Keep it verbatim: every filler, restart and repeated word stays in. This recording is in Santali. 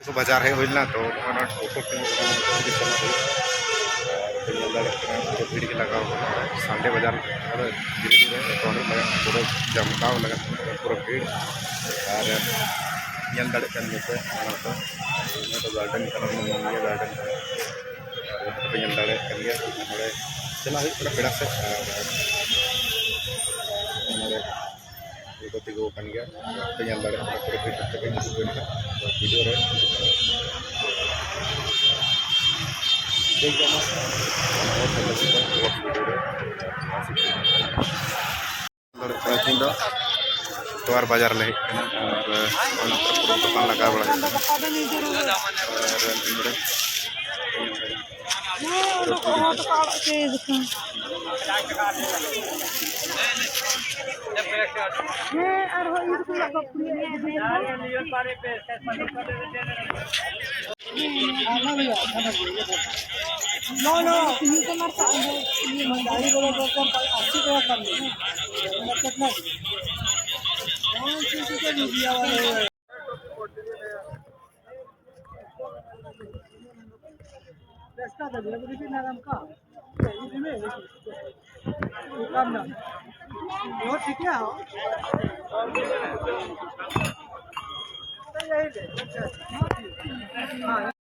ᱵᱟᱡᱟᱨ ᱦᱮᱡ ᱦᱩᱭ ᱞᱮᱱᱟ, ᱛᱚ ᱱᱚᱜᱼᱚᱭ ᱱᱚᱣᱟ ᱴᱳᱴᱳ ᱛᱮ ᱪᱟᱞᱟᱜ ᱦᱩᱭᱩᱜᱼᱟ᱾ ᱟᱨ ᱯᱮ ᱧᱮᱞ ᱫᱟᱲᱮᱭᱟᱜ ᱠᱟᱱᱟ, ᱯᱩᱨᱟᱹ ᱵᱷᱤᱲ ᱜᱮ ᱞᱟᱜᱟᱣ ᱠᱟᱱᱟ᱾ ᱥᱟᱱᱰᱮ ᱵᱟᱡᱟᱨ ᱟᱫᱚ ᱜᱤᱨᱤᱰᱤ ᱨᱮ ᱮᱛᱚᱦᱚᱵ ᱞᱟᱜᱟᱜ ᱠᱟᱱᱟ, ᱯᱩᱨᱟᱹ ᱡᱟᱢᱠᱟᱣ ᱞᱟᱜᱟᱜ ᱠᱟᱱᱟ, ᱯᱩᱨᱟᱹ ᱵᱷᱤᱲ᱾ ᱟᱨ ᱧᱮᱞ ᱫᱟᱲᱮᱭᱟᱜ ᱠᱟᱱ ᱜᱮᱭᱟ ᱯᱮ ᱢᱟᱲᱟᱝ ᱥᱮᱫ, ᱱᱚᱣᱟ ᱫᱚ ᱜᱟᱨᱰᱮᱱ ᱠᱟᱱᱟ, ᱢᱚᱱ ᱜᱮᱭᱟ ᱜᱟᱨᱰᱮᱱ ᱠᱟᱱᱟ᱾ ᱟᱨ ᱱᱚᱛᱮ ᱯᱮ ᱧᱮᱞ ᱫᱟᱲᱮᱭᱟᱜ ᱠᱟᱱ ᱜᱮᱭᱟ, ᱱᱚᱰᱮ ᱪᱟᱞᱟᱜ ᱦᱩᱭᱩᱜ ᱠᱟᱱᱟ ᱯᱮᱲᱟ ᱥᱮᱫ᱾ ᱟᱨ ᱱᱚᱰᱮ ᱠᱚ ᱛᱤᱸᱜᱩ ᱟᱠᱟᱱ ᱜᱮᱭᱟ᱾ ᱯᱮ ᱧᱮᱞ ᱫᱟᱲᱮᱭᱟᱜ ᱠᱟᱱᱟ, ᱯᱩᱨᱟᱹ ᱵᱷᱤᱲ ᱠᱟᱛᱮ ᱜᱮ ᱦᱤᱡᱩᱜ ᱠᱟᱱᱟ ᱵᱷᱤᱰᱤᱭᱳ ᱨᱮ᱾ ᱴᱷᱤᱠ ᱜᱮᱭᱟ, ᱢᱟ᱾ ᱫᱟᱲᱮᱭᱟᱜ ᱠᱟᱱᱟ, ᱛᱮᱦᱮᱧ ᱫᱚ ᱛᱚᱣᱟᱨ ᱵᱟᱡᱟᱨ ᱞᱮ ᱦᱮᱡ ᱠᱟᱱᱟ᱾ ᱟᱨ ᱚᱱᱟ ᱠᱚᱨᱮ ᱯᱩᱨᱟᱹ ᱫᱚᱠᱟᱱ ᱞᱟᱜᱟᱣ ᱵᱟᱲᱟ ᱠᱟᱱᱟ᱾ ᱟᱨ ᱱᱚᱰᱮ ᱦᱮᱸ, ᱟᱨᱦᱚᱸ ᱤᱧ ᱫᱚᱠᱚ ᱞᱟᱜᱟᱣ ᱠᱩᱲᱤᱭᱟ᱾ No, no, ᱛᱤᱦᱤᱧ ᱠᱚ ᱢᱟᱨᱥᱟᱞ ᱫᱚ ᱤᱭᱟᱹ ᱢᱟ ᱜᱟᱹᱰᱤ ᱵᱚᱞᱚ ᱫᱚᱨᱠᱟᱨ ᱠᱟᱱᱟ, ᱟᱥᱤ ᱴᱟᱠᱟ ᱠᱟᱱ ᱜᱮᱭᱟ᱾ ᱚᱱᱟ ᱠᱮᱴᱱᱟ? ᱯᱟᱸᱪ ᱥᱚ ᱴᱟᱠᱟ ᱞᱩᱴ ᱞᱤᱭᱟ ᱣᱟᱞᱟ ᱦᱮ᱾